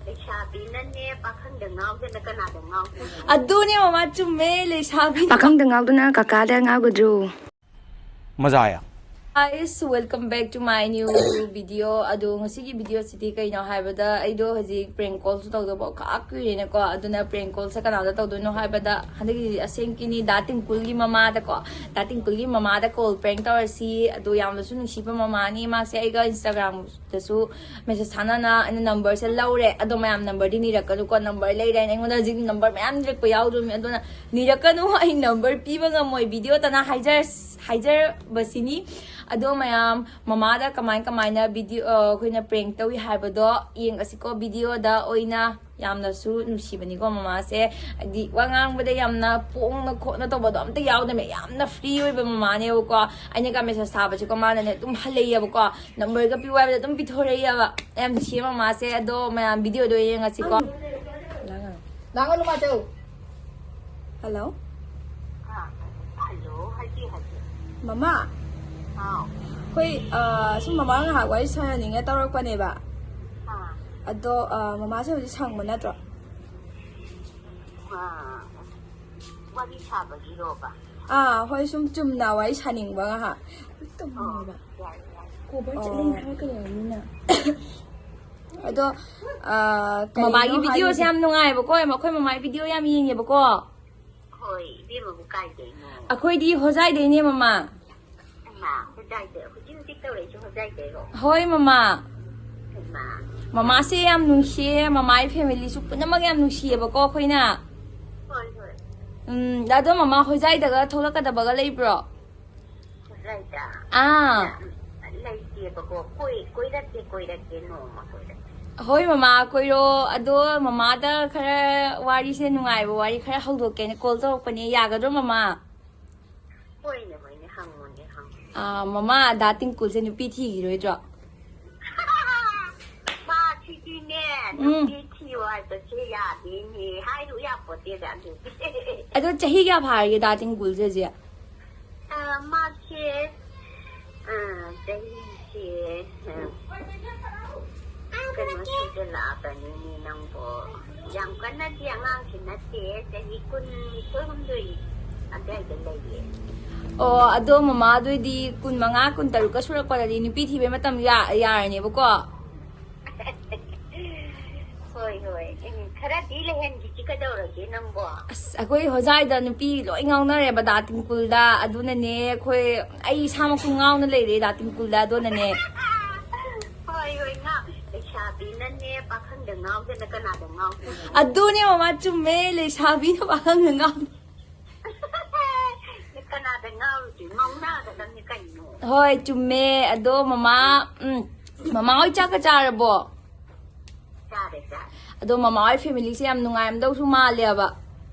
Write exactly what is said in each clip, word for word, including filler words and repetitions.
ꯂꯩꯁꯥꯕꯤꯅꯅꯦ ꯄꯥꯈꯪꯗ ꯉꯥꯎꯗꯅ ꯀꯅꯥꯗ ꯉꯥꯎꯗꯣꯏꯅꯣ? ꯑꯗꯨꯅꯦ ꯃꯃꯥ, ꯆꯨꯝꯃꯦ, ꯂꯩꯁꯥꯕꯤ꯫ ꯄꯥꯈꯪꯗ ꯉꯥꯎꯗꯨꯅ ꯀꯀꯥꯗ ꯉꯥꯎꯒꯗ꯭ꯔꯣ? ꯃꯖꯥ ꯑꯌꯥ꯫ Guys, welcome back to my new video. ꯑꯗꯣ ꯉꯁꯤꯒꯤ video ꯁꯤꯗꯤ ꯀꯩꯅꯣ ꯍꯥꯏꯕꯗ, ꯑꯩꯗꯣ ꯍꯧꯖꯤꯛ prank call ꯁꯨ ꯇꯧꯗꯕ ꯈꯥꯛ ꯀꯨꯏꯔꯦꯅꯀꯣ꯫ ꯑꯗꯨꯅ prank call ꯁꯦ ꯀꯅꯥꯗ ꯇꯧꯗꯣꯏꯅꯣ ꯍꯥꯏꯕꯗ, ꯍꯟꯗꯛꯀꯤ ꯑꯁꯦꯡꯀꯤꯅꯤ, ꯗꯥ ꯇꯤꯡꯀꯨꯜꯒꯤ ꯃꯃꯥꯗꯀꯣ, ꯗꯥ ꯇꯤꯡꯀꯨꯜꯒꯤ ꯃꯃꯥꯗ call prank ꯇꯧꯔꯁꯤ꯫ ꯑꯗꯣ ꯌꯥꯝꯅꯁꯨ ꯅꯨꯡꯁꯤꯕ ꯃꯃꯥꯅꯤ ꯃꯥꯁꯦ꯫ ꯑꯩꯒ Instagram ꯗꯁꯨ message ꯊꯥꯅꯅ ꯑꯩꯅ number ꯁꯦ ꯂꯧꯔꯦ꯫ ꯑꯗꯣ ꯃꯌꯥꯝ, number ꯗꯤ ꯅꯤꯔꯛꯀꯅꯨꯀꯣ, number ꯂꯩꯔꯦ ꯍꯥꯏꯅ꯫ ꯑꯩꯉꯣꯟꯗ ꯍꯧꯖꯤꯛ number ꯃꯌꯥꯝ ꯅꯤꯔꯛꯄ ꯌꯥꯎꯗ꯭ꯔꯕꯅꯤ, ꯑꯗꯨꯅ ꯅꯤꯔꯛꯀꯅꯨ꯫ ꯑꯩ number ꯄꯤꯕ ꯉꯝꯃꯣꯏ, video ꯇꯅ ꯍꯥꯏꯖꯔ-, ꯍꯥꯏꯖꯕꯁꯤꯅꯤ꯫ ꯑꯗꯣ ꯃꯌꯥꯝ, ꯃꯃꯥꯗ ꯀꯃꯥꯏ ꯀꯃꯥꯏꯅ video, ꯑ, ꯑꯩꯈꯣꯏꯅ prank ꯇꯧꯏ ꯍꯥꯏꯕꯗꯣ ꯌꯦꯡꯉꯁꯤꯀꯣ, video ꯗ ꯑꯣꯏꯅ꯫ ꯌꯥꯝꯅꯁꯨ ꯅꯨꯡꯁꯤꯕꯅꯤꯀꯣ ꯃꯃꯥꯁꯦ, ꯍꯥꯏꯗꯤ ꯋꯥ ꯉꯥꯡꯕꯗ ꯌꯥꯝꯅ ꯄꯣꯡꯅ ꯈꯣꯠꯅ ꯇꯧꯕꯗꯣ ꯑꯝꯇ ꯌꯥꯎꯗꯕꯅꯦ, ꯌꯥꯝꯅ free ꯑꯣꯏꯕ ꯃꯃꯥꯅꯦꯕꯀꯣ꯫ ꯑꯩꯅꯒ message ꯊꯥꯕꯁꯦꯀꯣ, ꯃꯥꯅꯅꯦ ꯑꯗꯨꯝ ꯍꯜꯂꯛꯏꯌꯦꯕꯀꯣ, number ꯒ ꯄꯤꯌꯨ ꯍꯥꯏꯕꯗ ꯑꯗꯨꯝ ꯄꯤꯊꯣꯔꯛꯏꯌꯦꯕ꯫ ꯌꯥꯝ ꯅꯨꯡꯁꯤꯌꯦ ꯃꯃꯥꯁꯦ꯫ ꯑꯗꯣ ꯃꯌꯥꯝ, video ꯗꯣ ꯌꯦꯡꯉꯁꯤꯀꯣ꯫ ꯂꯥꯡꯒꯅꯨ ꯃꯥꯆꯧ꯫ Hello꯫ ꯍꯜꯂꯣ, ꯍꯥꯏꯕꯤꯌꯨ, ꯍꯥꯏꯕꯤꯌꯨ꯫ ꯃꯃꯥ꯫ ꯍꯥꯎ꯫ ꯑꯩꯈꯣꯏ, ꯑ, ꯁꯨꯝ ꯃꯃꯥ ꯉꯥꯏꯍꯥꯛ ꯋꯥꯔꯤ ꯁꯥꯟꯅꯅꯤꯡꯉꯦ ꯇꯧꯔꯛꯄꯅꯦꯕ꯫ ꯑꯥ, ꯑꯗꯣ, ꯑ, ꯃꯃꯥꯁꯦ ꯍꯧꯖꯤꯛ ꯁꯪꯕ ꯅꯠꯇ꯭ꯔꯣ? ꯑꯥ, ꯋꯥꯔꯤ ꯁꯥꯕꯒꯤꯔꯣꯕ? ꯑꯥ, ꯍꯣꯏ, ꯁꯨꯝ ꯆꯨꯝꯅ ꯋꯥꯔꯤ ꯁꯥꯅꯤꯡꯕ ꯉꯥꯏꯍꯥꯛ꯫ ꯑꯣ, ꯌꯥꯏ, ꯌꯥꯏ꯫ ꯀꯣꯕꯔ ꯆꯠꯂꯦꯅ ꯍꯥꯏꯔꯛꯀꯅꯦꯕ ꯃꯤꯅ꯫ ꯑꯗꯣ, ꯑ, ꯀꯩꯅꯣ ꯃꯃꯥꯒꯤ video ꯁꯦ ꯍꯥꯏꯔꯤꯁꯦ꯫ ꯌꯥꯝ ꯅꯨꯡꯉꯥꯏꯌꯦꯕꯀꯣ, ꯑꯩꯈꯣꯏ ꯃꯃꯥꯒꯤ video ꯌꯥꯝ ꯌꯦꯡꯉꯦꯕꯀꯣ꯫ ꯍꯣꯏ, ꯏꯕꯦꯝꯃꯕꯨ ꯀꯥꯏꯗꯩꯅꯣ? ꯑꯩꯈꯣꯏꯗꯤ ꯍꯣꯖꯥꯏꯗꯩꯅꯦ ꯃꯃꯥ꯫ ꯍꯩꯃꯥ, ꯍꯣꯖꯥꯏꯗ-, ꯍꯧꯖꯤꯛ ꯍꯧꯖꯤꯛ ꯇꯧꯔꯛꯏꯁꯦ ꯍꯣꯖꯥꯏꯗꯩꯔꯣ? ꯍꯣꯏ ꯃꯃꯥ꯫ ꯍꯩꯃꯥ꯫ ꯃꯃꯥꯁꯦ ꯌꯥꯝ ꯅꯨꯡꯁꯤꯌꯦ, ꯃꯃꯥꯒꯤ family ꯁꯨ ꯄꯨꯝꯅꯃꯛ ꯌꯥꯝ ꯅꯨꯡꯁꯤꯌꯦꯕꯀꯣ ꯑꯩꯈꯣꯏꯅ꯫ ꯍꯣꯏ, ꯍꯣꯏ꯫ ꯎꯝ, ꯑꯗꯣ ꯃꯃꯥ ꯍꯣꯖꯥꯏꯗꯒ ꯊꯣꯛꯂꯛꯀꯗꯕꯒ ꯂꯩꯕ꯭ꯔꯣ? ꯍꯣꯖꯥꯏꯗ? ꯑꯥ꯫ ꯂꯩꯇꯦꯕꯀꯣ꯫ ꯀꯣꯏ-, ꯀꯣꯏꯔꯛꯀꯦ, ꯀꯣꯏꯔꯛꯀꯦ, ꯅꯣꯡꯃ ꯀꯣꯏꯔꯛꯀꯦ꯫ ꯍꯣꯏ ꯃꯃꯥ, ꯀꯣꯏꯔꯣ꯫ ꯑꯗꯣ ꯃꯃꯥꯗ ꯈꯔ ꯋꯥꯔꯤꯁꯦ, ꯅꯨꯡꯉꯥꯏꯕ ꯋꯥꯔꯤ ꯈꯔ ꯍꯧꯗꯣꯛꯀꯦꯅ call ꯇꯧꯔꯛꯄꯅꯦ, ꯌꯥꯒꯗ꯭ꯔꯣ ꯃꯃꯥ? ꯍꯣꯏꯅꯦ, ꯍꯣꯏꯅꯦ, ꯍꯪꯉꯨꯅꯦ, ꯍꯪꯉꯨꯅꯦ꯫ ꯑꯥ, ꯃꯃꯥ, ꯗꯥ ꯇꯤꯡꯀꯨꯜꯁꯦ ꯅꯨꯄꯤ ꯊꯤꯈꯤꯔꯣꯏꯗ꯭ꯔꯣ? ꯃꯥ ꯁꯤꯗꯤꯅꯦ, ꯎꯝ꯫ ꯅꯨꯄꯤ ꯊꯤꯌꯣ ꯍꯥꯏꯕꯁꯦ ꯌꯥꯗꯦꯅꯦ, ꯍꯥꯏꯔꯨ ꯌꯥꯄꯣꯠꯇꯦꯗ ꯑꯗꯨꯗꯤ꯫ ꯑꯗꯣ ꯆꯍꯤ ꯀꯌꯥ ꯐꯥꯔꯒꯦ ꯗꯥ ꯇꯤꯡꯀꯨꯜꯁꯦ ꯍꯧꯖꯤꯛ? ꯑ, ꯃꯥꯁꯦ, ꯑ, ꯆꯍꯤꯁꯦ, ꯑ, ꯀꯩꯅꯣ ꯁꯨꯖꯜꯂꯛꯑꯕꯅꯤꯅꯦ ꯅꯪꯕꯣ꯫ ꯌꯥꯝ ꯀꯟꯅꯗꯤ ꯑꯉꯥꯡꯁꯨ ꯅꯠꯇꯦ, ꯆꯍꯤ ꯀꯨꯟꯅꯤꯊꯣꯏ ꯍꯨꯝꯗꯣꯏ ꯑꯗꯨꯋꯥꯏꯗ ꯂꯩꯌꯦ꯫ ꯑꯣ, ꯑꯗꯣ ꯃꯃꯥꯗꯨꯗꯤ ꯀꯨꯟ ꯃꯉꯥ, ꯀꯨꯟ ꯇꯔꯨꯛꯀ ꯁꯨꯔꯛꯄꯗꯗꯤ ꯅꯨꯄꯤ ꯊꯤꯕꯩ ꯃꯇꯝ ꯌꯥ- ꯌꯥꯔꯅꯦꯕꯀꯣ꯫ ꯍꯣꯏ ꯍꯣꯏ, ꯎꯝ, ꯈꯔꯗꯤ ꯂꯩꯍꯟꯈꯤꯁꯤ ꯀꯩꯗꯧꯔꯒꯦ ꯅꯪꯕꯣ? ꯑꯁ, ꯑꯩꯈꯣꯏ ꯍꯣꯖꯥꯏꯗ ꯅꯨꯄꯤ ꯂꯣꯏ ꯉꯥꯎꯅꯔꯦꯕ ꯗꯥ ꯇꯤꯡꯀꯨꯜꯗ, ꯑꯗꯨꯅꯅꯦ ꯑꯩꯈꯣꯏ, ꯑꯩ ꯏꯁꯥꯃꯛꯁꯨ ꯉꯥꯎꯅ ꯂꯩꯔꯦ ꯗꯥ ꯇꯤꯡꯀꯨꯜꯗ, ꯑꯗꯨꯅꯅꯦ꯫ ꯍꯣꯏ ꯍꯣꯏ, ꯉꯥꯎ ꯂꯩꯁꯥꯕꯤꯅꯅꯦ ꯄꯥꯈꯪꯗ ꯉꯥꯎꯗꯅ ꯀꯅꯥꯗ ꯉꯥꯎꯗꯣꯏꯅꯣ? ꯑꯗꯨꯅꯦ ꯃꯃꯥ, ꯆꯨꯝꯃꯦ, ꯂꯩꯁꯥꯕꯤꯅ ꯄꯥꯈꯪꯗ ꯉꯥꯎ ꯀꯅꯥꯗ ꯉꯥꯎꯔꯨꯗꯣꯏꯅꯣ? ꯉꯥꯎꯅꯒꯗꯕꯅꯤ ꯀꯩꯅꯣ꯫ ꯍꯣꯏ, ꯆꯨꯝꯃꯦ꯫ ꯑꯗꯣ ꯃꯃꯥ, ꯎꯝ, ꯃꯃꯥ ꯍꯣꯏ ꯆꯥꯛꯀ ꯆꯥꯔꯕꯣ? ꯆꯥꯔꯦ ꯆꯥꯔꯦ꯫ ꯑꯗꯣ ꯃꯃꯥ ꯍꯣꯏ ꯐꯦꯃꯤꯂꯤꯁꯦ ꯌꯥꯝ ꯅꯨꯡꯉꯥꯏꯔꯝꯗꯧꯁꯨ ꯃꯥꯜꯂꯦꯕ꯫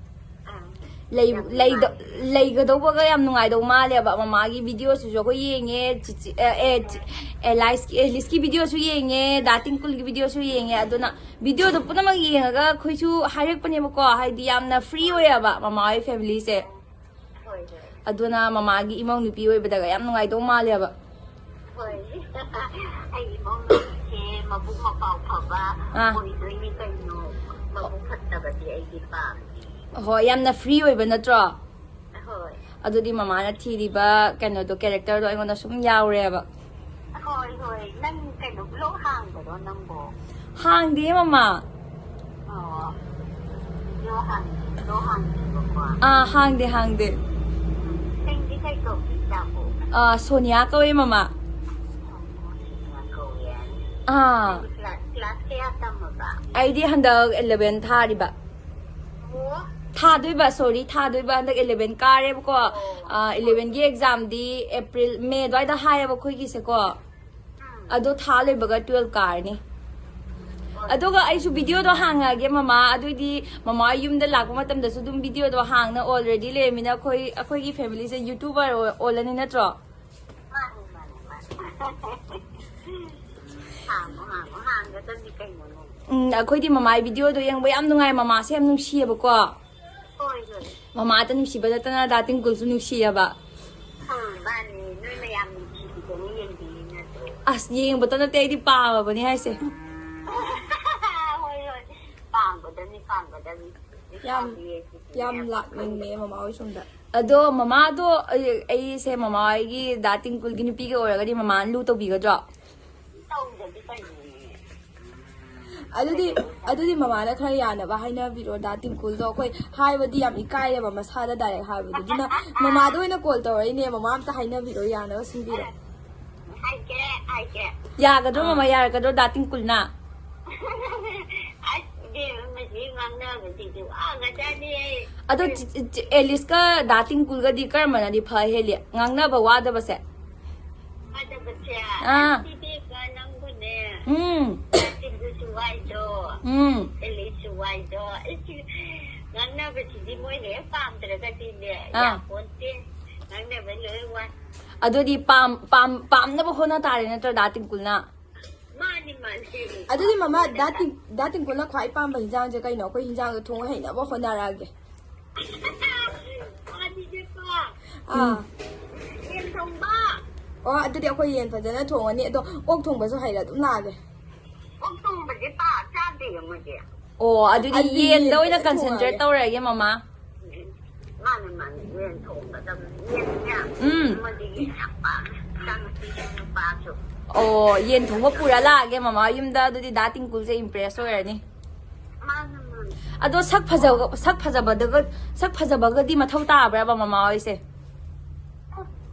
ꯑꯥ, ꯂꯩ ꯌꯥꯝ ꯂꯩꯗ ꯅꯨꯡꯉꯥꯏ꯫ ꯂꯩꯒꯗꯧꯕꯒ ꯌꯥꯝ ꯅꯨꯡꯉꯥꯏꯗꯧ ꯃꯥꯜꯂꯦꯕ꯫ ꯃꯃꯥꯒꯤ ꯚꯤꯗꯤꯑꯣꯁꯤꯁꯨ ꯑꯩꯈꯣꯏ ꯌꯦꯡꯉꯦ, ꯆꯤꯆꯦ, ꯑꯦ, ꯑꯦ, ꯆꯤ- ꯑꯦ, ꯂꯥꯏꯁꯀꯤ, ꯑꯦꯂꯤꯁꯀꯤ ꯚꯤꯗꯤꯑꯣꯁꯨ ꯌꯦꯡꯉꯦ, ꯗꯥ ꯇꯤꯡꯀꯨꯜꯒꯤ ꯚꯤꯗꯤꯑꯣꯁꯨ ꯌꯦꯡꯉꯦ꯫ ꯑꯗꯨꯅ ꯚꯤꯗꯤꯑꯣꯗꯣ ꯄꯨꯝꯅꯃꯛ ꯌꯦꯡꯉꯒ ꯑꯩꯈꯣꯏꯁꯨ ꯍꯥꯏꯔꯛꯄꯅꯦꯕꯀꯣ, ꯍꯥꯏꯗꯤ ꯌꯥꯝꯅ ꯐ꯭ꯔꯤ ꯑꯣꯏꯌꯦꯕ ꯃꯃꯥ ꯍꯣꯏ ꯐꯦꯃꯤꯂꯤꯁꯦ꯫ ꯍꯣꯏ ꯍꯣꯏ꯫ ꯑꯗꯨꯅ ꯃꯃꯥꯒꯤ ꯏꯃꯧ ꯅꯨꯄꯤ ꯑꯣꯏꯕꯗꯒ ꯌꯥꯝ ꯅꯨꯡꯉꯥꯏꯗꯧ ꯃꯥꯜꯂꯦꯕ꯫ ꯍꯣꯏ꯫ ꯑꯩ ꯏꯃꯧ ꯅꯨꯄꯤꯁꯦ ꯃꯕꯨꯛ ꯃꯄꯥꯎ ꯐꯕ ꯑꯥ꯫ ꯑꯣꯏꯗꯣꯏꯅꯤ ꯀꯩꯅꯣ꯫ ꯃꯕꯨꯛ ꯐꯠꯇꯕꯗꯤ ꯑꯩꯗꯤ ꯄꯥꯝꯗꯦ꯫ ꯍꯣꯏ, ꯌꯥꯝꯅ ꯐ꯭ꯔꯤ ꯑꯣꯏꯕ ꯅꯠꯇ꯭ꯔꯣ? ꯍꯣꯏ꯫ ꯑꯗꯨꯗꯤ ꯃꯃꯥꯅ ꯊꯤꯔꯤꯕ ꯀꯩꯅꯣꯗꯣ, ꯀꯦꯔꯦꯛꯇꯔꯗꯣ ꯑꯩꯉꯣꯟꯗ ꯁꯨꯝ ꯌꯥꯎꯔꯦꯕ꯫ ꯍꯣꯏ ꯍꯣꯏ, ꯅꯪ ꯀꯩꯅꯣ ꯕ꯭ꯂꯣꯛ ꯍꯥꯡꯕꯔꯣ ꯅꯪꯕꯣ? ꯍꯥꯡꯗꯦ ꯃꯃꯥ꯫ ꯑꯣ, ꯕ꯭ꯂꯣꯛ ꯍꯥꯡ ꯕ꯭ꯂꯣꯛ ꯍꯥꯡꯗꯦꯕꯀꯣ꯫ ꯑꯥ, ꯍꯥꯡꯗꯦ, ꯍꯥꯡꯗꯦ꯫ ꯅꯪꯗꯤ ꯀꯩ ꯀꯧꯒꯦ ꯏꯆꯥꯕꯨ? ꯑꯥ, ꯁꯣꯅꯤꯌꯥ ꯀꯧꯋꯦ ꯃꯃꯥ꯫ ꯀꯧꯋꯦ꯫ ꯑꯥ, ꯅꯪꯗꯤ ꯀ꯭ꯂꯥꯁ ꯀ꯭ꯂꯥꯁ ꯀꯌꯥ ꯇꯝꯃꯕ? ꯑꯩꯗꯤ ꯍꯟꯗꯛ ꯏꯂꯚꯦꯟ ꯊꯥꯔꯤꯕ꯫ ꯑꯣ꯫ ꯊꯥꯗꯣꯏꯕ, ꯁꯣꯔꯤ, ꯊꯥꯗꯣꯏꯕ꯫ ꯍꯟꯗꯛ ꯏꯂꯚꯦꯟ ꯀꯥꯔꯦꯕꯀꯣ꯫ ꯑꯥ, ꯏꯂꯚꯦꯟꯒꯤ ꯑꯦꯛꯖꯥꯝꯗꯤ ꯑꯦꯄ꯭ꯔꯤꯜ, ꯃꯦ ꯑꯗꯨꯋꯥꯏꯗ ꯍꯥꯏꯌꯦꯕ ꯑꯩꯈꯣꯏꯒꯤꯁꯦꯀꯣ꯫ ꯎꯝ꯫ ꯑꯗꯣ ꯊꯥ ꯂꯣꯏꯕꯒ ꯇꯨꯋꯦꯜꯞ ꯀꯥꯔꯅꯤ꯫ ꯑꯗꯨꯒ ꯑꯩꯁꯨ ꯚꯤꯗꯤꯑꯣꯗꯣ ꯍꯥꯡꯉꯛꯑꯒꯦ ꯃꯃꯥ, ꯑꯗꯨꯑꯣꯏꯗꯤ ꯃꯃꯥ ꯌꯨꯝꯗ ꯂꯥꯛꯄ ꯃꯇꯝꯗꯁꯨ ꯑꯗꯨꯝ ꯚꯤꯗꯤꯑꯣꯗꯣ ꯍꯥꯡꯅ ꯑꯣꯜꯔꯦꯗꯤ ꯂꯩꯔꯃꯤꯅ ꯑꯩꯈꯣꯏ, ꯑꯩꯈꯣꯏꯒꯤ ꯐꯦꯃꯤꯂꯤꯁꯦ ꯌꯨꯇ꯭ꯌꯨꯕꯔ ꯑꯣꯜꯂꯅꯤ ꯅꯠꯇ꯭ꯔꯣ? ꯃꯥꯅꯤ, ꯃꯥꯅꯤ, ꯃꯥꯅꯤ꯫ ꯍꯥꯡꯉꯣ, ꯍꯥꯡꯉꯣ, ꯍꯥꯡꯒꯗꯕꯅꯤ ꯀꯩꯅꯣꯅꯦ꯫ ꯎꯝ, ꯑꯩꯈꯣꯏꯗꯤ ꯃꯃꯥꯒꯤ ꯚꯤꯗꯤꯑꯣꯗꯣ ꯌꯦꯡꯕ ꯌꯥꯝ ꯅꯨꯡꯉꯥꯏ, ꯃꯃꯥꯁꯦ ꯌꯥꯝ ꯅꯨꯡꯁꯤꯌꯦꯕꯀꯣ꯫ ꯍꯣꯏ, ꯍꯣꯏ꯫ ꯃꯃꯥꯗ ꯅꯨꯡꯁꯤꯕ ꯅꯠꯇꯅ ꯗꯥ ꯇꯤꯡꯀꯨꯜꯁꯨ ꯅꯨꯡꯁꯤꯌꯦꯕ꯫ ꯎꯝ, ꯃꯥꯅꯤ, ꯅꯣꯏ ꯃꯌꯥꯝ ꯅꯨꯡꯁꯤꯕꯤꯗꯅ ꯌꯦꯡꯕꯤꯔꯤ ꯅꯠꯇ꯭ꯔꯣ? ꯑꯁ, ꯌꯦꯡꯕꯇ ꯅꯠꯇꯦ, ꯑꯩꯗꯤ ꯄꯥꯝꯃꯕꯅꯤ ꯍꯥꯏꯁꯦ꯫ ꯌꯥꯝ, ꯌꯥꯝ ꯂꯥꯛꯅꯤꯡꯉꯦ ꯃꯃꯥ ꯍꯣꯏ ꯁꯣꯝꯗ꯫ ꯑꯗꯣ ꯃꯃꯥꯗꯣ, ꯑꯩ, ꯑꯩꯁꯦ ꯃꯃꯥ ꯍꯣꯏꯒꯤ ꯗꯥ ꯇꯤꯡꯀꯨꯜꯒꯤ ꯅꯨꯄꯤꯒ ꯑꯣꯏꯔꯒꯗꯤ ꯃꯃꯥꯅ ꯂꯨ ꯇꯧꯕꯤꯒꯗ꯭ꯔꯣ? ꯇꯧꯗꯗꯤ ꯀꯩꯅꯣꯅꯦ꯫ ꯑꯗꯨꯗꯤ, ꯑꯗꯨꯗꯤ ꯃꯃꯥꯅ ꯈꯔ ꯌꯥꯅꯕ ꯍꯥꯏꯅꯕꯤꯔꯣ ꯗꯥ ꯇꯤꯡꯀꯨꯜꯗꯣ꯫ ꯑꯩꯈꯣꯏ ꯍꯥꯏꯕꯗꯤ ꯌꯥꯝ ꯏꯀꯥꯏꯌꯦꯕ ꯃꯁꯥꯗ ꯗꯥꯏꯔꯦꯛ ꯍꯥꯏꯕꯗꯣ꯫ ꯑꯗꯨꯅ ꯃꯃꯥꯗ ꯑꯣꯏꯅ ꯀꯣꯜ ꯇꯧꯔꯛꯏꯅꯦ, ꯃꯃꯥ ꯑꯝꯇ ꯍꯥꯏꯅꯕꯤꯔꯣ, ꯌꯥꯅꯕ ꯁꯤꯟꯕꯤꯔꯣ꯫ ꯍꯥꯏꯒꯦ, ꯍꯥꯏꯒꯦ꯫ ꯌꯥꯒꯗ꯭ꯔꯣ ꯑꯥ꯫ ꯃꯃꯥ, ꯌꯥꯔꯛꯀꯗ꯭ꯔꯣ ꯗꯥ ꯇꯤꯡꯀꯨꯜꯅ? ꯑꯁ, ꯏꯕꯦꯝꯃ, ꯃꯁꯤ ꯉꯥꯡꯅꯕꯁꯤꯁꯨ ꯋꯥꯒ꯭ꯔꯖꯥꯠꯅꯤ ꯑꯩ꯫ ꯑꯗꯣ ꯆꯤ-, ꯆꯤ-, ꯑꯦꯂꯤꯁꯀ ꯗꯥ ꯇꯤꯡꯀꯨꯜꯒꯗꯤ ꯀꯔꯝꯕꯅꯗꯤ ꯐ ꯍꯦꯜꯂꯤ ꯉꯥꯡꯅꯕ ꯋꯥꯗꯕꯁꯦ? ꯋꯥꯗꯕꯁꯦ? ꯑꯥ꯫ ꯑꯁ, ꯏꯕꯦꯝꯃ, ꯅꯪꯕꯨꯅꯦ꯫ ꯎꯝ꯫ ꯗꯥ ꯇꯤꯡꯀꯨꯜꯁꯨ ꯋꯥꯏꯗꯣ꯫ ꯎꯝ꯫ ꯑꯦꯂꯤꯁꯁꯨ ꯋꯥꯏꯗꯣ꯫ ꯑꯩꯁꯤ ꯉꯥꯡꯅꯕꯁꯤꯗꯤ ꯃꯣꯏꯅ ꯍꯦꯛ ꯄꯥꯝꯗ꯭ꯔꯒꯗꯤꯅꯦ, ꯑꯥ꯫ ꯌꯥꯄꯣꯟꯇꯦ꯫ ꯉꯥꯡꯅꯕ ꯂꯣꯏ ꯋꯥꯏ꯫ ꯑꯗꯨꯗꯤ ꯄꯥꯝ-, ꯄꯥꯝ-, ꯄꯥꯝꯅꯕ ꯍꯣꯠꯅ ꯇꯥꯔꯦ ꯅꯠꯇ꯭ꯔꯣ ꯗꯥ ꯇꯤꯡꯀꯨꯜꯅ? ꯃꯥꯅꯤ, ꯃꯥꯅꯤ꯫ ꯑꯗꯨꯗꯤ ꯃꯃꯥ, ꯗꯥ ꯇꯤꯡ-, ꯗꯥ ꯇꯤꯡꯀꯨꯜꯅ ꯈ꯭ꯋꯥꯏ ꯄꯥꯝꯕ ꯍꯤꯟꯖꯥꯡꯁꯦ ꯀꯩꯅꯣ? ꯑꯩꯈꯣꯏ ꯍꯤꯟꯖꯥꯡꯗꯣ ꯊꯣꯡ ꯍꯩꯅꯕ ꯍꯣꯠꯅꯔꯛꯑꯒꯦ꯫ ꯃꯥꯗꯤꯅꯦꯀꯣ, ꯑꯥ꯫ ꯌꯦꯟ ꯊꯣꯡꯕ꯫ ꯑꯣ, ꯑꯗꯨꯗꯤ ꯑꯩꯈꯣꯏ ꯌꯦꯟ ꯐꯖꯅ ꯊꯣꯡꯉꯅꯤ꯫ ꯑꯗꯣ ꯑꯣꯛ ꯊꯣꯡꯕꯁꯨ ꯍꯩꯔ ꯑꯗꯨꯝ ꯂꯥꯛꯑꯒꯦ꯫ ꯑꯣꯛ ꯊꯣꯡꯕꯁꯦ ꯄꯥꯛ ꯆꯥꯗꯦ ꯃꯣꯏꯗꯤ꯫ ꯑꯣ, ꯑꯗꯨꯗꯤ ꯑꯗꯨꯗꯤ ꯌꯦꯟꯗ ꯌꯦꯟ ꯑꯣꯏꯅ ꯐꯖꯅ ꯀꯟꯁꯦꯟꯇ꯭ꯔꯦꯠ ꯊꯣꯡꯉꯒꯦ꯫ ꯇꯧꯔꯒꯦ, ꯃꯃꯥ꯫ ꯃꯥꯅꯦ, ꯃꯥꯅꯦ, ꯌꯦꯟ ꯊꯣꯡꯒꯗꯕꯅꯤ꯫ ꯌꯦꯟꯅꯦ, ꯎꯝ꯫ ꯑꯃꯗꯤ ꯌꯦꯟ ꯌꯥꯝ ꯄꯥꯝꯃꯦ꯫ ꯏꯆꯥꯅꯨꯄꯤꯁꯨ ꯅꯨꯄꯥꯁꯨ꯫ ꯑꯣ, ꯌꯦꯟ ꯊꯣꯡꯕ ꯄꯨꯔ ꯂꯥꯛꯑꯒꯦ ꯃꯃꯥ ꯌꯨꯝꯗ, ꯑꯗꯨꯗꯤ ꯗꯥ ꯇꯤꯡꯀꯨꯜꯁꯦ ꯏꯝꯄ꯭ꯔꯦꯁ ꯑꯣꯏꯔꯅꯤ꯫ ꯃꯥꯅꯦ, ꯃꯥꯅꯦ꯫ ꯑꯗꯣ ꯁꯛ ꯐꯖꯕ, ꯁꯛ ꯐꯖꯕꯗꯒ, ꯁꯛ ꯐꯖꯕꯒꯗꯤ ꯃꯊꯧ ꯇꯥꯕ꯭ꯔꯕ ꯃꯃꯥ ꯍꯣꯏꯁꯦ?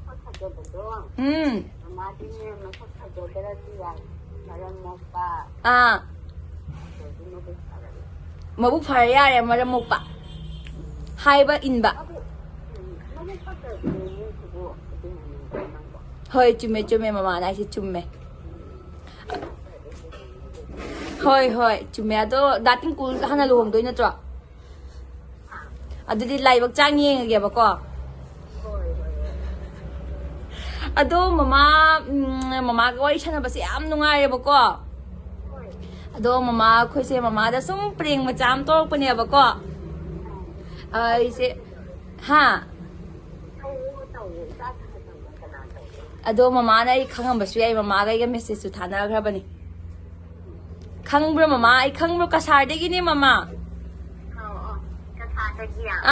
ꯁꯛ ꯐꯖꯕꯗꯣ? ꯎꯝ꯫ ꯃꯃꯥꯗꯤꯅꯦ, ꯃꯁꯛ ꯐꯖꯗ꯭ꯔꯁꯨ ꯌꯥꯏ꯫ ꯃꯔꯝ ꯃꯣꯛꯄ꯫ ꯑꯥ꯫ ꯑꯗꯒꯤ ꯃꯕꯨꯛ ꯐꯔꯗꯤ꯫ ꯃꯕꯨꯛ ꯐꯔ ꯌꯥꯔꯦ, ꯃꯔꯝ ꯃꯣꯛꯄ꯫ ꯍꯥꯏꯕ ꯏꯟꯕ꯫ ꯑꯗꯨ, ꯎꯝ, ꯃꯕꯨꯛ ꯐꯠꯇ꯭ꯔꯗꯤ ꯏꯃꯨꯡꯁꯤꯕꯨ ꯑꯗꯨꯝ ꯍꯤꯡꯕ꯭ꯔꯣ ꯅꯪꯕꯣ? ꯍꯣꯏ, ꯆꯨꯝꯃꯦ, ꯆꯨꯝꯃꯦ, ꯃꯃꯥꯅ ꯍꯥꯏꯁꯦ ꯆꯨꯝꯃꯦ꯫ ꯍꯣꯏ, ꯍꯣꯏ, ꯆꯨꯝꯃꯦ꯫ ꯑꯗꯣ ꯗꯥ ꯇꯤꯡꯀꯨꯜ ꯍꯥꯟꯅ ꯂꯨꯍꯣꯡꯗꯣꯏ ꯅꯠꯇ꯭ꯔꯣ? ꯑꯗꯨꯗꯤ ꯂꯥꯏꯕꯛ ꯆꯥꯡ ꯌꯦꯡꯉꯒꯦꯕꯀꯣ꯫ ꯑꯗꯣ ꯃꯃꯥ, ꯎꯝ, ꯃꯃꯥꯒ ꯋꯥꯔꯤ ꯁꯥꯟꯅꯕꯁꯦ ꯌꯥꯝ ꯅꯨꯡꯉꯥꯏꯔꯦꯕꯀꯣ꯫ ꯑꯗꯣ ꯃꯃꯥ, ꯑꯩꯈꯣꯏꯁꯦ ꯃꯃꯥꯗ ꯁꯨꯝ ꯄ꯭ꯔꯦꯡ ꯃꯆꯥ ꯑꯃ ꯇꯧꯔꯛꯄꯅꯦꯕꯀꯣ꯫ ꯑ, ꯑꯩꯁꯦ, ꯍꯥ? ꯑꯗꯣ ꯃꯃꯥꯅ ꯑꯩ ꯈꯪꯉꯝꯕꯁꯨ ꯌꯥꯏ, ꯃꯃꯥꯒ ꯑꯩꯒ ꯃꯦꯁꯦꯖꯁꯨ ꯊꯥꯅꯈ꯭ꯔꯕꯅꯤ꯫ ꯈꯪꯕ꯭ꯔꯣ ꯃꯃꯥ? ꯑꯩ ꯈꯪꯕ꯭ꯔꯣ? ꯀꯁꯥꯔꯗꯒꯤꯅꯦ ꯃꯃꯥ꯫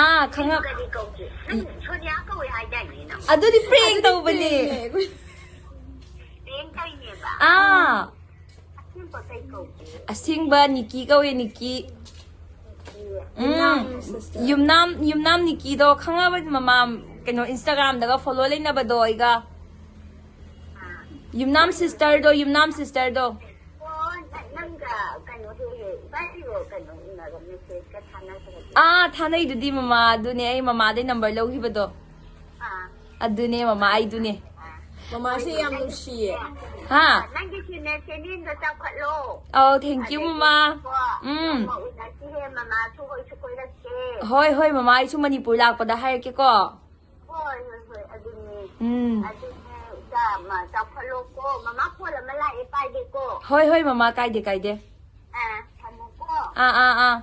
ꯑꯥ, ꯈꯪꯉ- ꯑꯗꯨꯗꯤ prank ꯇꯧꯕꯅꯦ꯫ ꯑꯥ, ꯑꯁꯦꯡꯕ ꯅꯤꯀꯤ ꯀꯧꯋꯦ, ꯅꯤꯀꯤ꯫ ꯎꯝ, ꯌꯨꯝꯅꯥꯝ, ꯌꯨꯝꯅꯥꯝ ꯅꯤꯀꯤꯗꯣ ꯈꯪꯉꯕ ꯃꯃꯥ? ꯀꯩꯅꯣ, Instagram-ꯗꯒ follow ꯂꯩꯅꯕꯗꯣ ꯑꯩꯒ꯫ ꯌꯨꯝꯅꯥꯝ sister-ꯗꯣ, ꯌꯨꯝꯅꯥꯝ sister-ꯗꯣ꯫ ꯑꯣ, ꯅ-, ꯅꯪꯒ ꯀꯩꯅꯣ ꯍꯦꯛ ꯍꯦꯛ ꯏꯕꯥꯅꯤꯕꯨ ꯀꯩꯅꯣ ꯎꯅꯕ message-ꯀ ꯊꯥꯅꯕꯗꯣ꯫ ꯑꯥ, ꯊꯥꯅꯩꯗꯨꯗꯤ ꯃꯃꯥ, ꯑꯗꯨꯅꯦ ꯑꯩ ꯃꯃꯥꯗꯩ number ꯂꯧꯈꯤꯕꯗꯣ꯫ ꯑꯥ꯫ ꯑꯗꯨꯅꯦ ꯃꯃꯥ, ꯑꯩꯗꯨꯅꯦ꯫ ꯃꯃꯥꯁꯦ ꯌꯥꯝ ꯅꯨꯡꯁꯤꯌꯦ꯫ ꯍꯥ? ꯅꯪꯒꯤ ꯁꯤꯅꯦ ꯆꯦꯅꯦꯜꯗꯣ ꯆꯥꯎꯈꯠꯂꯣ꯫ ꯑꯧ, thank you ꯃꯃꯥ꯫ ꯑꯗꯒꯤꯀꯣ, ꯎꯝ꯫ ꯅꯣꯡꯃ ꯎꯅꯁꯤꯍꯦ, ꯃꯃꯥꯁꯨ ꯍꯣꯏꯁꯨ ꯀꯣꯏꯔꯛꯀꯦ꯫ ꯍꯣꯏ, ꯍꯣꯏ ꯃꯃꯥ, ꯑꯩꯁꯨ ꯃꯅꯤꯄꯨꯔ ꯂꯥꯛꯄꯗ ꯍꯥꯏꯔꯛꯀꯦꯀꯣ꯫ ꯍꯣꯏ, ꯍꯣꯏ, ꯍꯣꯏ, ꯑꯗꯨꯅꯦ꯫ ꯎꯝ꯫ ꯑꯗꯨꯅꯦ, ꯏꯆꯥ ꯑꯃ ꯆꯥꯎꯈꯠꯂꯣꯀꯣ꯫ ꯃꯃꯥ phone ꯑꯃ ꯂꯥꯛꯑꯦ, ꯄꯥꯏꯒꯦꯀꯣ꯫ ꯍꯣꯏ, ꯍꯣꯏ ꯃꯃꯥ, ꯀꯥꯏꯗꯦ, ꯀꯥꯏꯗꯦ꯫ ꯑꯥ, ꯊꯝꯃꯣꯀꯣ꯫ ꯑꯥ, ꯑꯥ, ꯑꯥ꯫